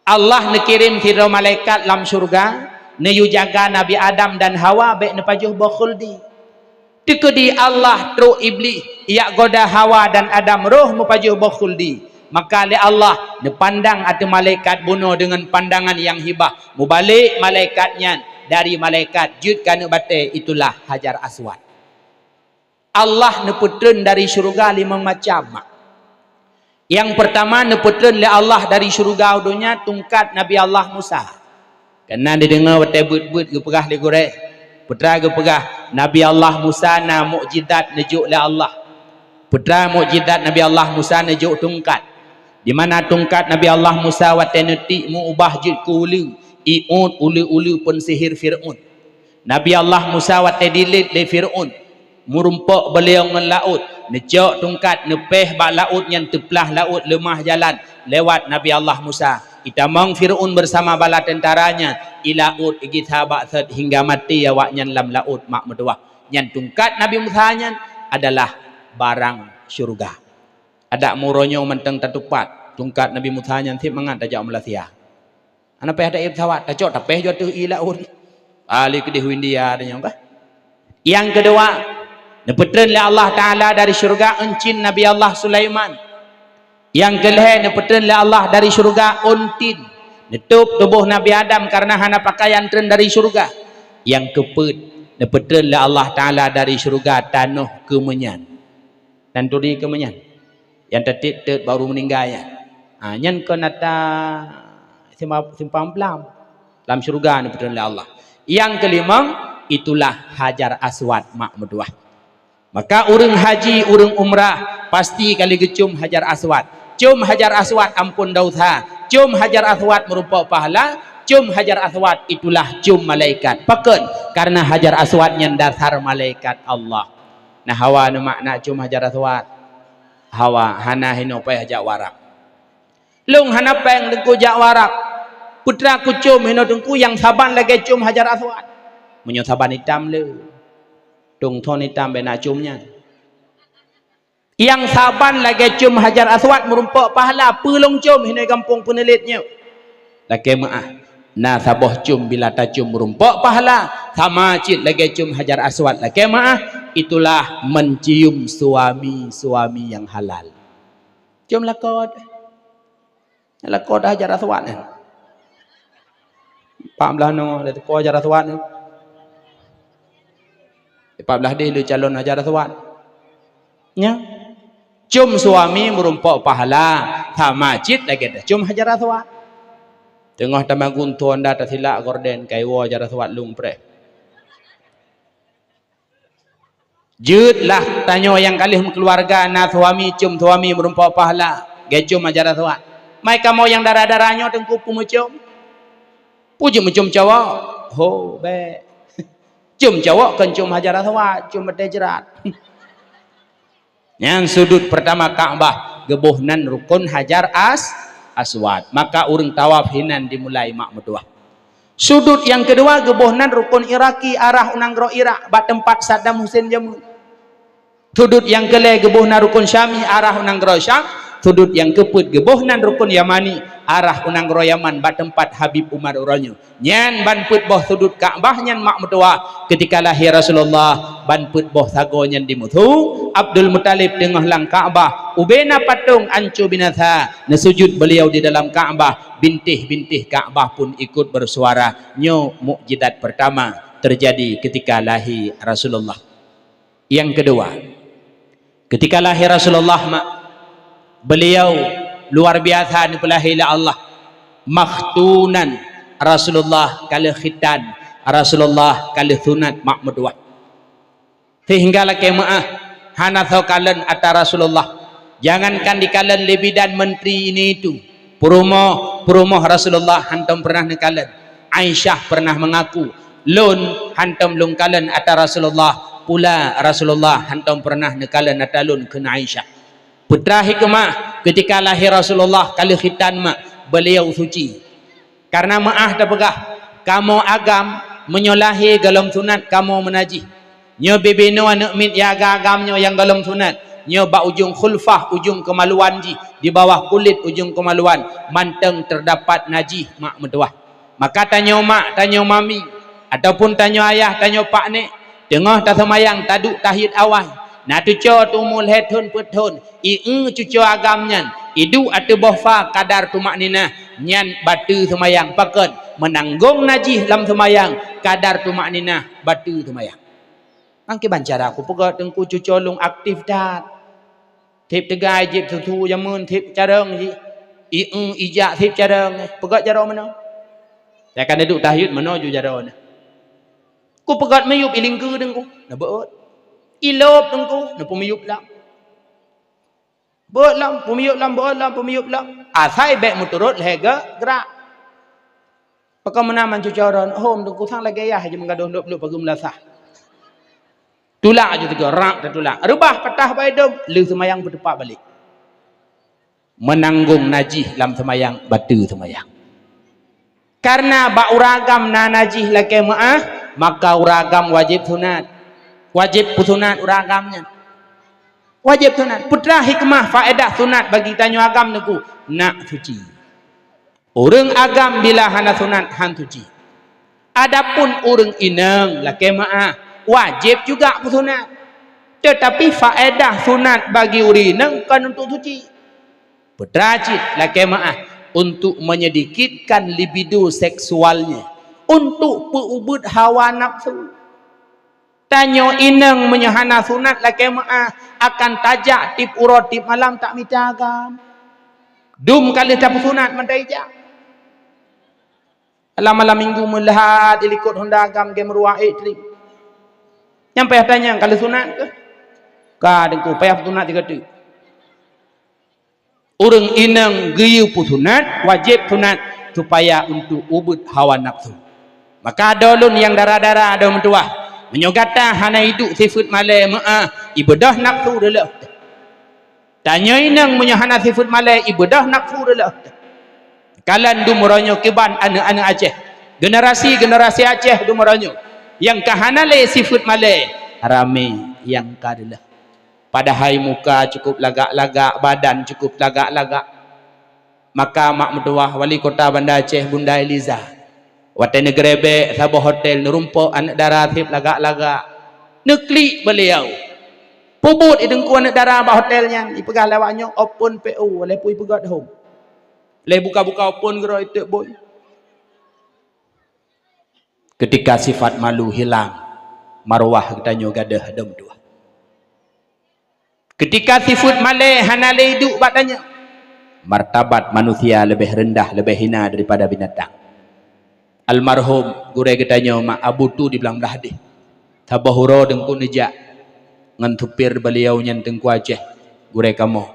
Allah neukirém sidroe malaikat lam syeuruga, neuyue jaga Nabi Adam dan Hawa bék neupajoh boh khuldi. Teukeudi Allah trok Iblih jak goda Hawa dan Adam roh meupajoh boh khuldi. Maka lé Allah neupandang ateueh malaikat bunoe deungon pandangan nyang hibah. Mubalek malaikat nyan dari malaikat jeuet keu aneuëk batée, itulah Hajar Aswad. Allah neupeutreun dari syeuruga limong macam mak. Nyang peurtama neupeutreun lé Allah dari syeuruga u donya tungkat Nabi Allah Musa. Kana dideungoe watée beuet-beuet geupeugah lé gurée. Peue teuma geupeugah, Nabi Allah Musa na mukjizat neujok lé Allah. Peue teuma mukjizat Nabi Allah Musa neujok tungkat. Di mana tungkat Nabi Allah Musa watée neutik meuubah jeuet keu uleue, iôt uleue-uleue peusihé Fir'aun. Nabi Allah Musa watée dilét lé Fir'aun, meurumpok beuleue ngon laôt, neucok tungkat, neupéh bak laôt nyan teuplah laôt leumah jalan lewat Nabi Allah Musa. Itamong Fir'aun bersama bala teuntara nyan, i laôt igisa bak sot hingga maté awaknyan lam laôt mak meutuwah. Nyan tungkat Nabi Musa nyan adalah barang syeuruga. Adak meuroe nyoe mantong tatupat tungkat Nabi Musa nyan, sép mangat tajak u Malaysia. Hana payah taék pesawat, tacok tapéh ju ateueh ié laôt. Alé keudeh u India tanyoe kah. Nyang keudua, neupeutreun lé Allah Taala dari syeuruga euncin Nabi Allah Sulaiman. Nyang keulhée, neupeutreun lé Allah dari syeuruga ôn tin, neutôb tuboh Nabi Adam kareuna hana pakaian treun dari syeuruga. Nyang keupeuet, Neupeutreun lé Allah Taala dari syeuruga tanoh keumeunyan. Dan turi keumeunyan. Nyang teutit-tit baru meuninggai nyan. Ha, nyan kon ata simpa-, simpang blam. Lam syeuruga neupeutreun lé Allah. Nyang keulimong, itulah Hajar Aswad mak meutuwah. Maka ureuëng haji, ureuëng umrah, pasti ka lheueh geucom Hajar Aswad. Com Hajar Aswad amphon desya. Com Hajar Aswad meurumpok pahala. Com Hajar Aswad itulah com malaikat. Pakon? Karena Hajar Aswad nyan dasar malaikat Allah. Nah, hawa neumak na com Hajar Aswad. Hawa, hana hinoe payah jak u Arab. Lôn hana péng Teungku jak u Arab. Peue teuma kucom hinoe Teungku nyang saban lagée com Hajar Aswad. Meunyoe saban itam le. Tong thon itam bèk na com nyan. Nyang saban lagée com Hajar Aswad meurumpok pahala, peue lôn com hinoe gampông Peuneulet nyoe. Lakée meuáh, na saboh com bila tacom meurumpok pahala, sama cit lagée com Hajar Aswad. Lakée meuáh, itulah mencium suami-suami yang halal. Com lakoe. Lakoe Hajar Aswad nyan. Empat belas nyoe, dah teuka Hajar Aswad nyan. Empat belas deh le calon Hajar Aswad. Nya. Com suami meurumpok pahala, sama cit lagée tacom Hajar Aswad. Teungoh tamagun thon dah tasilak gorden, kaiwoe Hajar Aswad lôn preh. Jeuet lah tanyoe nyang ka lheueh meukeuluwarga na suami, com suami meurumpok pahala, geucom Hajar Aswad. Mai kamoe nyang dara-dara nyoe Teungku peue meucom? Peue jeuet meucom cowok? Ho, bèk. Com cowok kon com Hajar Aswad, com batée jrat. Nyan sudut peurtama Ka'bah, geuboh nan rukon Hajar As-, Aswad. Maka ureuëng tawaf hinan dimulai mak meutuwah. Sudut nyang keudua geuboh nan rukon Iraki arah u nanggroe Irak bak teumpat Saddam Hussein jameun. Sudut nyang keulhèe geuboh nan rukon Syami arah u nanggroe Syam. Sudut nyang keupeuet geuboh nan rukon Yamani arah u nanggroe Yaman bak teumpat Habib Umar uroe nyoe. Nyan ban peuet boh sudut Ka'bah nyan mak meutuwah. Keutika lahé Rasulullah, ban peuet boh sagoe nyan dimusu, Abdul Muthalib teungoh lam Ka'bah, ubé na patong anco binasa, neusujut beuliau di dalam Ka'bah, bintéh-bintéh Ka'bah pun ikut bersuara. Nyoe mukjizat pertama terjadi keutika lahé Rasulullah. Nyang keudua, keutika lahé Rasulullah mak, beuliau luar biasa neupeulahé lé Allah. Makhtunan, Rasulullah ka lheueh khitan, Rasulullah ka lheueh sunat mak meutuwah. Sehingga lakée meuáh hana soe kalon atra Rasulullah. Jangankan dikalon lé bidan, menteri, ini itu. Peurumoh, peurumoh Rasulullah hantom peureunah neukalon. Aisyah peureunah meungaku, "Lôn hantom lôn kalon atra Rasulullah, pula Rasulullah hantom peureunah neukalon atra lôn," kheun Aisyah. Peue teuma hikmah, keutika lahé Rasulullah ka lheueh khitan mak, beuliau suci. Kareuna meuáh tapeugah, kamoe agam meunyoe lahé gohlom sunat kamoe meunajih. Nyoe bibinoe aneuk miet nyang agam-agam nyoe nyang gohlom sunat, nyoe bak ujong khulfah, ujong keumaluan jih, di bawah kulét ujong keumaluan, mantong teudapat najih mak meutuwah. Maka tanyoe mak, tanyoe mami, ataupun tanyoe ayah, tanyoe paknek, teungoh taseumayang taduek tahiet awai, na cucoe teumu lhée thon peuet thon, i-eu cucoe agam nyan, iduek ateueh boh fa kadar tumakninah, nyan bateue seumayang. Pakon? Meunanggong najih lam seumayang kadar tumakninah bateue seumayang. Nyan kiban cara kupeugah Teungku, cucoe lôn aktif that. Tiep teugai jieb susu jameun, tiep carông jih. I-eu ijak tiep carông. Peugah jaroe meunoe. Nyang ka neuduek tahiet meunoe ju jaroe nyan. Kupeugah miyueb i lingkeue Teungku, neubeuet. I lôb Teungku, neupeumiyueb lom. Beuet lom, peumiyueb lom, beuet lom, peumiyueb lom. Asai bèk meuturot lhée geurak. Pakon meunan man cucoe droen, hom Teungku sang lagée yah jih meugadôh lôb-lôb pageue meulasah. Tulak ju teugah, rab tatulak. Reubah patah baidong, lheueh seumayang beuteupak balek. Meunanggong najih lam seumayang, bateue seumayang. Kareuna bak ureuëng agam na najih lakée meuáh, maka ureuëng agam wajéb sunat. Wajéb peusunat ureuëng agam nyan. Wajéb sunat. Peue teuma hikmah faedah sunat bagi tanyoe agam Teungku? Nak suci. Ureuëng agam bila hana sunat, han suci. Adapun ureuëng inong lakée meuáh, wajéb juga peusunat. Teutapi faedah sunat bagi ureuëng inong kon untuk suci. Peue teuma cit lakée meuáh, untuk menyedikitkan libido seksualnya, untuk peuubeuet hawa nafsu. Tanyoe inong meunyoe hana sunat lakée meu'ah, akan tajak tieb uroe tieb malam tak mita agam. Dum ka lheueh tapeusunat mantong ijak. Lam malam minggu meuleuhat ilikot honda agam gée meuruah ék teurim. Nyang payah tanyong ka lheueh sunat keuh? Ka Teungku, payah sunat sigoe teuk. Ureuëng inong geuyue peusunat, wajéb sunat supaya untuk ubeuet hawa nafsu. Maka droe lôn nyang dara-dara droe meutuwah, meunyoe gata hana iduek sifeuet malée meu'ah, ibeudôh nafsu reuloh. Tanyoe inong meunyoe hana sifeuet malée, ibeudôh nafsu reuloh. Kalon dum uroe nyoe kiban aneuëk-aneuëk Aceh, generasi-generasi Aceh dum uroe nyoe nyang ka hana lé sifeuet malée, ramé nyang ka reuloh. Padahai muka cukup lagak-lagak, badan cukup lagak-lagak. Maka mak meutuwah wali kota Banda Aceh Bunda Eliza, watée neugerebek saboh hotel, neurumpok aneuëk dara seb lagak-lagak, neuklik beuliau. Peubuet i teungku aneuëk dara bak hotel nyan, ipeugah lé awak nyoe open P O, lé pui peugét hom. Lé buka-buka open geuro iteuk bui. Keutika sifat malu hilang, marwah geutanyoe gadôh dum tuah. Keutika sifeuet malée hana lé iduek bak tanyoe, martabat manusia leubeh reundah, leubeh hina daripada binatang. Almarhum gurée geutanyoe Mak Abu Tu di Blang Blahdeh, saboh uroe Teungku neujak ngon supir beuliau nyan Teungku Aceh, gurée kamoe.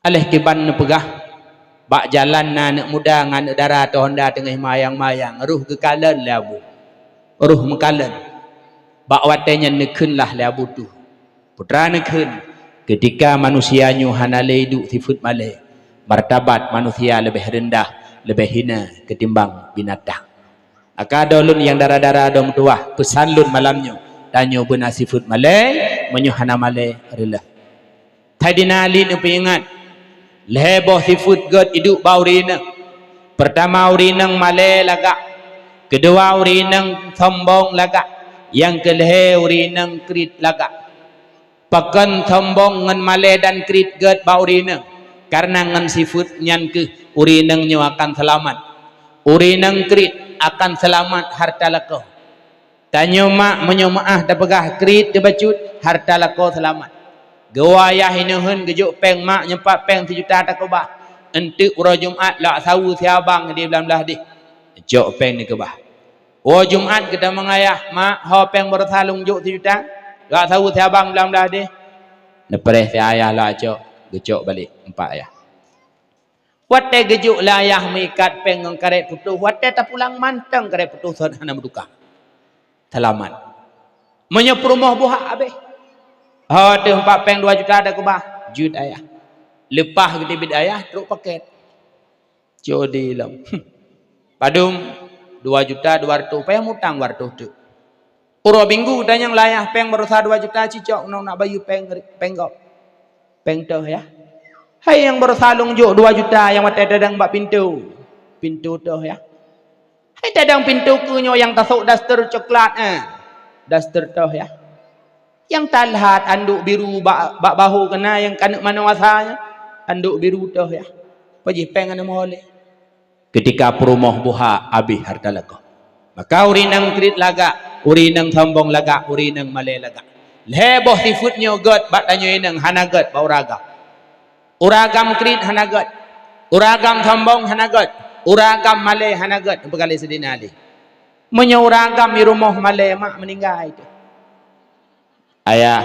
Aléh kiban neupeugah, bak jalan na aneuëk muda ngon aneuëk dara teuh honda teungoh mayang-mayang, roh geukalon lé Abu. Roh meukalon. Bak watée nyan neukheun lah lé Abu Tu. Putra neukheun, keutika manusia nyoe hana lé iduek sifeuet malée, martabat manusia leubeh reundah, leubeh hina keutimbang binatang. Maka droe lôn nyang dara-dara droe meutuwah, peusan lôn malam nyoe, tanyoe beuna sifeuet malée, meunyoe hana malée, reuloh. Saidina Ali neupeuingat, lhée boh sifeuet gét iduek bak ureuëng inong. Peurtama, ureuëng inong malée lagak. Keudua, ureuëng inong sombong lagak. Nyang keulhée, ureuëng inong kriet lagak. Pakon sombong ngon malée dan kriet gét bak ureuëng inong? Kareuna ngon sifeuet nyan kheueh ureuëng inong nyoe akan seulamat. Ureuëng inong kriet akan seulamat hareuta lakoe. Tanyoe mak meunyoe meu'ah tapeugah kriet teubacut, hareuta lakoe seulamat. Geuwoe ayah inoe hon geujok péng mak nyoe pat péng sijuta takeubah. Eunteuk uroe Jumat lak saweue siabang di Blang Blahdeh. Jok péng dikeubah. Woe Jumat geutamong ayah, "Mak, ho péng baroesa lôn jok sijuta? Lak saweue siabang Blang Blahdeh." Neupreh si ayah lak cok, geucok balek empat ayah. Watée geujok lé ayah meuikat péng ngon karét putôh, watée tapulang mantong karét putôh sot hana meutuka. Seulamat. Meunyoe peurumoh buhak habéh. Ho teuh empat péng dua juta takeubah, jeuet ayah. Leupah geuteubiet ayah, trok pakét. Codi lom. Padum dua juta dua ratus, payah mutang dua ratus teuk. Uroe Minggu tanyong lé ayah péng baroesa dua juta cicok nong nak bayeue péng, péng gob. Péng toh yah. Hai nyang baroesa lôn jok dua juta nyang watée tadong bak pintoe. Pintoe toh yah. Hai tadong pintoe keu nyoe nyang tasok daster coklat, eh. Daster toh yah. Nyang talhat anduk biru bak, bak bahu keunan nyang kaneuk manoe asa nyan. Anduk biru toh yah. Pajih péng aneuk moh lé. Keutika peurumoh buhak habéh hareuta lakoe. Maka ureuëng inong kriet lagak, ureuëng inong sombong lagak, ureuëng inong malée lagak. Lhée boh sifeuet nyoe gét bak tanyoe inong hana gét bak ureuëng agam. Ureuëng agam kriet hana gét. Ureuëng agam sombong hana gét. Ureuëng agam malée hana gét. Peugah lé Saidina Ali. Meunyoe ureuëng agam di rumoh malée mak meuninggai teuh. Ayah,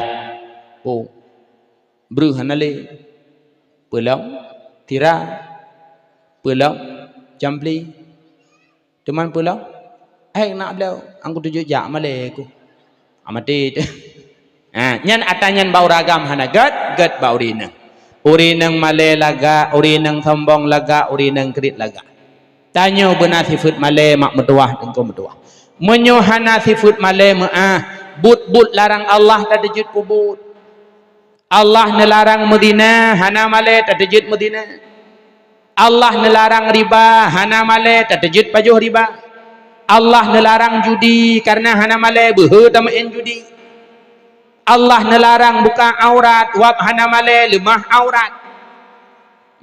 po, breuh hana lé. Peulom, tira. Peulom, campli. Teuma peulom, hai nak bloe, angku tuju jak malée ku. Amati teuh. Ha, nyan ata nyan bak ureuëng agam hana gét, gét bak ureuëng inong. Ureuëng inong malée lagak, ureuëng inong sombong lagak, ureuëng inong kriet lagak. Tanyoe beuna sifeuet malée mak meutuwah, teungku meutuwah. Meunyoe hana sifeuet malée meu'ah, buet-buet larang Allah tateujeuet peubuet. Allah neularang meuzina, hana malée tateujeuet meuzina. Allah neularang riba, hana malée tateujeuet pajoh riba. Allah neularang judi, kareuna hana malée beuhe tameu'en judi. Allah neularang buka aurat, wab hana malée leumah aurat.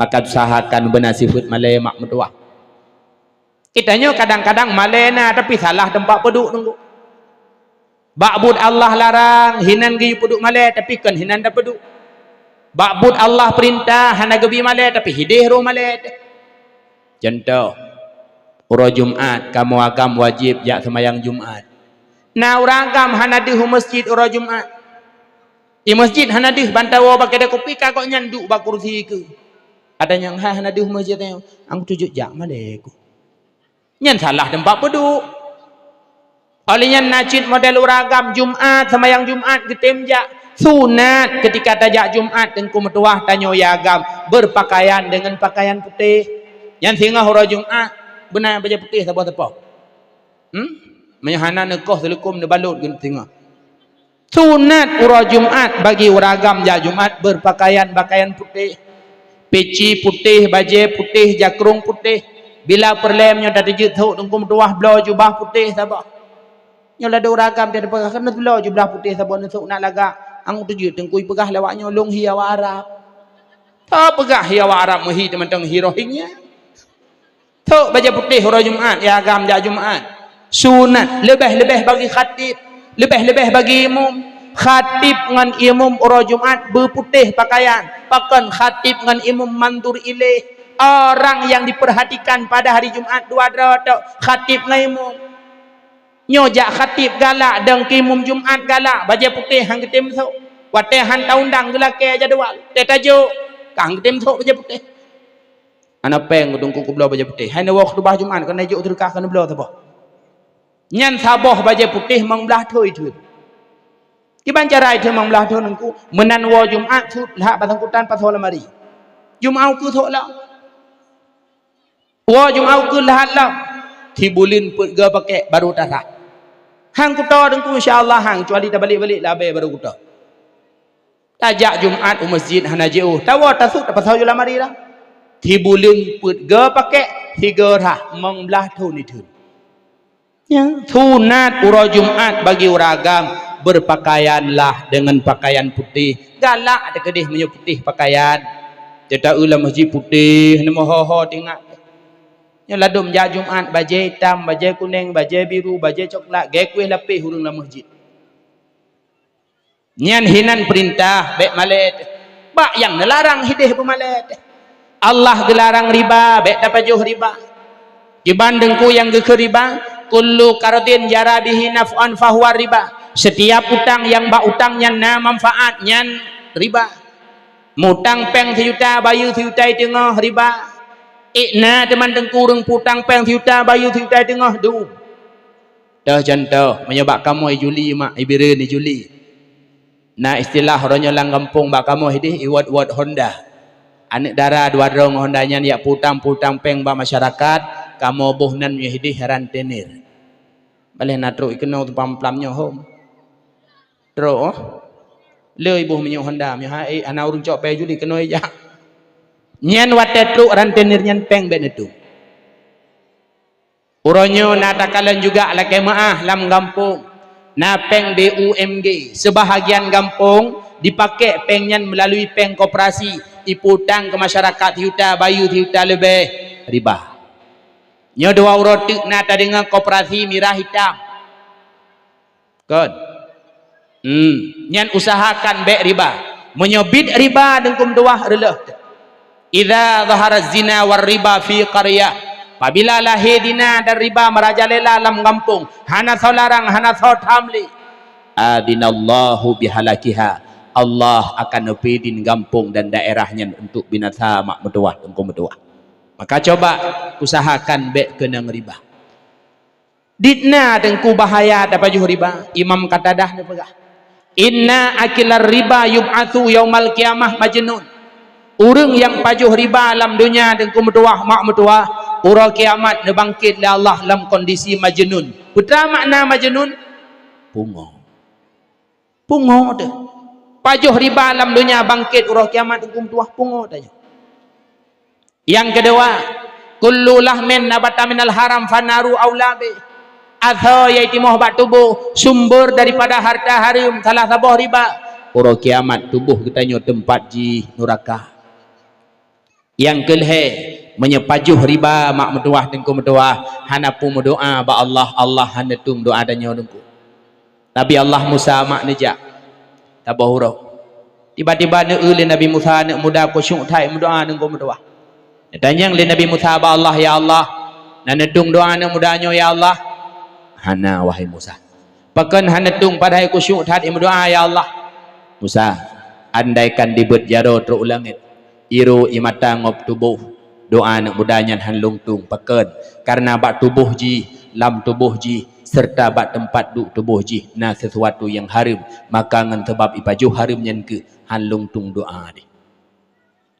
Maka usahakan beuna sifeuet malée mak meutuwah. Geutanyoe kadang-kadang malée na, tapi salah teumpat peuduek teungku. Bak buet Allah larang, hinan geuyue peuduek malée, tapi kon hinan tapeuduek. Bak buet Allah peurintah, hana geubi malée, tapi hideh roh malée. Contoh, uroe Jumat, kamoe agam wajéb jak seumayang Jumat. Na ureuëng agam hana deuh u meuseujid uroe Jumat. Di meuseujid hana deuh, ban tawoe bak keudè kupi, ka gobnyan duek bak kursi keuh. Ada nyang hai hana deuh u meuseujid, "Ang tujok jak malée ku." Nyan salah teumpat peuduek. Óh lheueh nyan na cit model ureuëng agam Jumat, seumayang Jumat geutem jak. Sunat keutika tajak Jumat teungku meutuwah tanyoe ya agam beurpakaian deungon pakaian putéh. Nyan singoh uroe Jumat, beuna bajée putéh saboh teupok. Hmm? Meunyoe hana neukoh seuleukom neubalot singoh. Sunat uroe Jumat bagi ureuëng agam jak Jumat beurpakaian pakaian putéh. Peci putéh, bajée putéh, jakrong putéh. Bila peureulée meunyoe tateujeuet thok teungku meutuwah bloe jubah putéh saboh. Nyoe ladôm ureuëng agam tapeugah keuneuk bloe jubah putéh saboh neusok na lagak. Ang teujeuet teungku peugah lé awak nyoe lôn hi awak Arab. Tapeugah hi awak Arab meuhi teumantong hi Rohingya. Thok bajée putéh uroe Jumat, ya agam jak Jumat. Sunat, leubeh-leubeh bagi khatib, leubeh-leubeh bagi imum. Khatib ngon imum uroe Jumat beuputéh pakaian. Pakon khatib ngon imum mandur iléh. Orang yang diperhatikan pada hari Jumat dua droe tok, khatib ngon imum. Nyoe jak khatib galak, dong keu imum Jumat galak, bajée putéh han geutem thok. Watée han taundang geulakée jadwal, tée tajok, ka han geutem thok bajée putéh. Hana péng keu teungku kubloe bajée putéh. Hai neuwoe khutubah Jumat keuneuk jok teureukah keuneuk bloe saboh. Nyan saboh bajée putéh mang blaih thon itheun. Kiban cara itheun mang blaih thon teungku, meunan woe Jumat sut lhak basangkutan pasoe lamari. Jumat ukeue sok lom. Woe Jumat ukeue lhak lom. Sibuleuen peuet goe pakek baru tarhah. Han kuto teungku insya Allah han, kecuali tabalek-balek labée baru kuto. Tajak Jumat u meuseujid hana jiôh, tawoe tasut tapasoe ju lamari lah. Sibuleuen peuet goe pakek, sigoe rhah, mang blaih thon itheun. Ya, sunat uroe Jumat bagi ureuëng agam, beurpakaianlah deungon pakaian putéh. Galak teukeudeh meunyoe putéh pakaian. Teuta-eu lam meuseujid putéh, neumeuho-ho tingat. Nyoe ladôm jak Jumat, bajée itam, bajée kunéng, bajée biru, bajée coklat, gée kueh lapéh ureuëng lam meuseujid. Nyan hinan peurintah, bék malée teuh. Bak nyang neularang hideh beumalée teuh. Allah geularang riba, bék tapajoh riba. Kiban teungku nyang geukheun riba, kullu qardin jara bihi naf'an fahuwa riba. Setiap utang nyang bak utang nyan na manfaat, nyan riba. Mutang péng sijuta, bayeue sijuta teungoh, riba. Ék na teuma teungku ureuëng putang péng sijuta, bayeue sijuta teungoh, dum. Toh contoh, meunyoe bak kamoe juli mak, ibireuen juli. Na istilah uroe nyoe lam gampông bak kamoe deh iwot-wot honda. Aneuëk dara dua droe ngon honda nyan jak putang-putang péng bak masyarakat, kamoe boh nan meunyoe deh rentenir. Baleh na trok ikeunoe tumpang plam nyoe hom. Trok, oh. Le iboh minyeuk honda, meunyoe hai, eh, hana ureuëng cok péng juli keunoe jak. Nyan watée trok rentenir nyan péng bék neutueng. Uroe nyoe na takalon juga lakée meuáh lam gampông. Na péng B U M G, seubahagian gampông dipakék péng nyan meulalui péng koperasi, iputang keu masyarakat sijuta bayeue sijuta leubeh, riba. Nyoe dua uroe teuk na tadeungoe koperasi mirah itam. Kon. Hmm, nyan usahakan bék riba. Meunyoe biet riba teungku meutuwah reuleueh. Idza zahara zina war riba fi qaryah. Apabila lahé zina dan riba meurajalela lam gampông, hana soe larang, hana soe tham lé. Adzinallahu bihalakiha. Allah akan neupeudin gampông dan daerah nyan untuk binasa mak meutuwah teungku meutuwah. Maka coba usahakan bék keunong riba. Dit na teungku bahaya tapajoh riba. Imam Qatadah neupeugah, "Inna akilar riba yub'atsu yaumal qiyamah majnun." Ureuëng nyang pajoh riba lam donya teungku meutuwah mak meutuwah, uroe kiamat neubangkét lé Allah lam kondisi majnun. Peue makna majnun? Pungo. Pungo teuh. Pajoh riba lam donya bangkét uroe kiamat teungku meutuwah pungo teuh. Nyang keudua, kullu lahmin nabata minal haram fanaru aula bih. Asoe nyang timoh bak tuboh sumber daripada harta hareuem salah saboh riba. Uroe kiamat tuboh geutanyoe teumpat jih nuraka. Nyang keulhée, meunyoe pajoh riba mak meutuwah teungku meutuwah, hana peue meudoá bak Allah, Allah hana tueng doá tanyoe teungku. Nabi Allah Musa mak neujak saboh uroe. Tiba-tiba neueu lé Nabi Musa aneuk muda khusyuk that meudoa ngon meutuwah. Neutanyong lé Nabi Musa bak Allah, "Ya Allah, na neutueng doa aneuk muda nyoe ya Allah?" "Hana, wahai Musa." "Pakon hana tueng padahai khusyuk that meudoa ya Allah?" "Musa, andaikan dibeuet jaroe trok u langét, irô, ie mata ngon tuboh, doa aneuk muda nyan han lôn tueng. Pakon? Kareuna bak tuboh jih, lam tuboh jih, seureuta bak teumpat duek tuboh jih na sisuatu nyang hareuem, maka ngon sabab ipajoh hareuem nyan keuh han lôn tueng doa jih."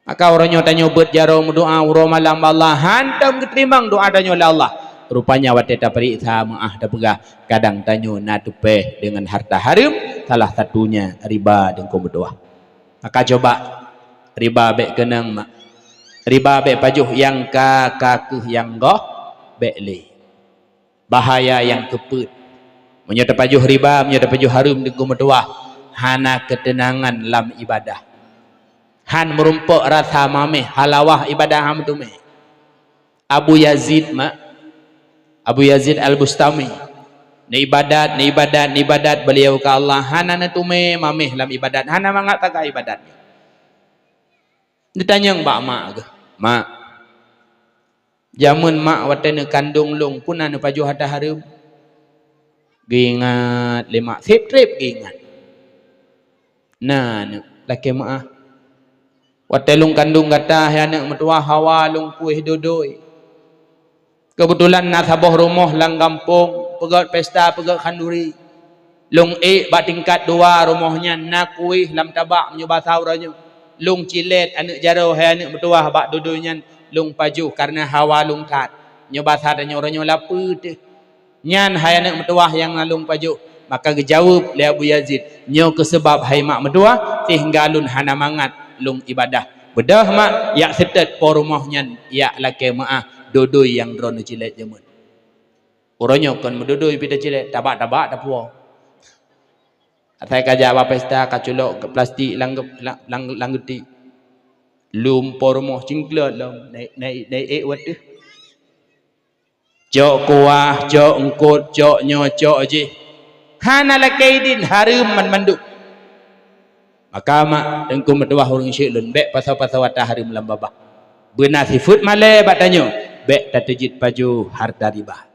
Maka uroe nyoe tanyoe beuet jaroe meudoa uroe malam bak Allah, hántom geuteurimong doa tanyoe lé Allah. Rupanya watée tapeuriksa meuáh tapeugah, kadang tanyoe na teupéh deungon hareuta hareuem, salah satunya riba deungon meutuwah. Maka coba riba bék keunong mak. Riba bék pajoh nyang ka, ka kheueh nyang goh, bék lé. Bahaya nyang keupeuet. Meunyoe tapajoh riba, meunyoe tapajoh hareuem deungon meutuwah, hana keuteunangan lam ibadah. Han meurumpok rasa maméh, halawah ibadah han meuteumé. Abu Yazid mak, Abu Yazid Al-Bustami, neuibadat, neuibadat, neuibadat beliau keu Allah, hana neuteumé maméh lam ibadat, hana mangat taga ibadat. Neutanyong bak mak geuh, "Mak, jameun mak watée neukandong lôn, peue na neupajoh hareuta hareuem?" Geuingat lé mak, seb treb geuingat. "Na aneuk, lakée meuáh. Watée lôn kandong gata hai aneuk meutuwah, hawa lôn kueh dodoi. Keubeutulan na saboh rumoh lam gampông, peugét pesta, peugét khanduri. Lôn ék bak tingkat dua rumoh nyan na kueh lam tabak meunyoe basa uroe nyoe. Lôn cilét aneuk jaroe hai aneuk meutuwah bak dodoi nyan lôn pajoh kareuna hawa lôn that. Nyoe basa tanyoe uroe nyoe lapeue teuh. Nyan hai aneuk meutuwah nyang na lôn pajoh." Maka geujaweueb lé Abu Yazid, "Nyoe keuh seubab hai mak meutuwah, sehingga lôn hana mangat lôn ibadah. Beudôh mak, jak seutôt po rumoh nyan, jak lakée meuáh dodoi nyang droeneuh cilét jameun." Uroe nyoe kon meudodoi pih tacilét, tabak-tabak tapuwoe. Asai ka jak bak pesta, ka culok plastik lam, lam, lam, lam geuti. Lom po rumoh cingklot lom, naik, naik, naik ék wateuh. Cok kuah, cok eungkot, cok nyoe, cok jih. Hana lakée idin, hareuem banmandum. Maka mak, teungku meutuwah ureuëng syik lôn, bék pasoe-pasoe ata hareuem lam babah. Beuna sifeuet malée bak tanyoe, bék tateujeuet pajoh hareuta riba.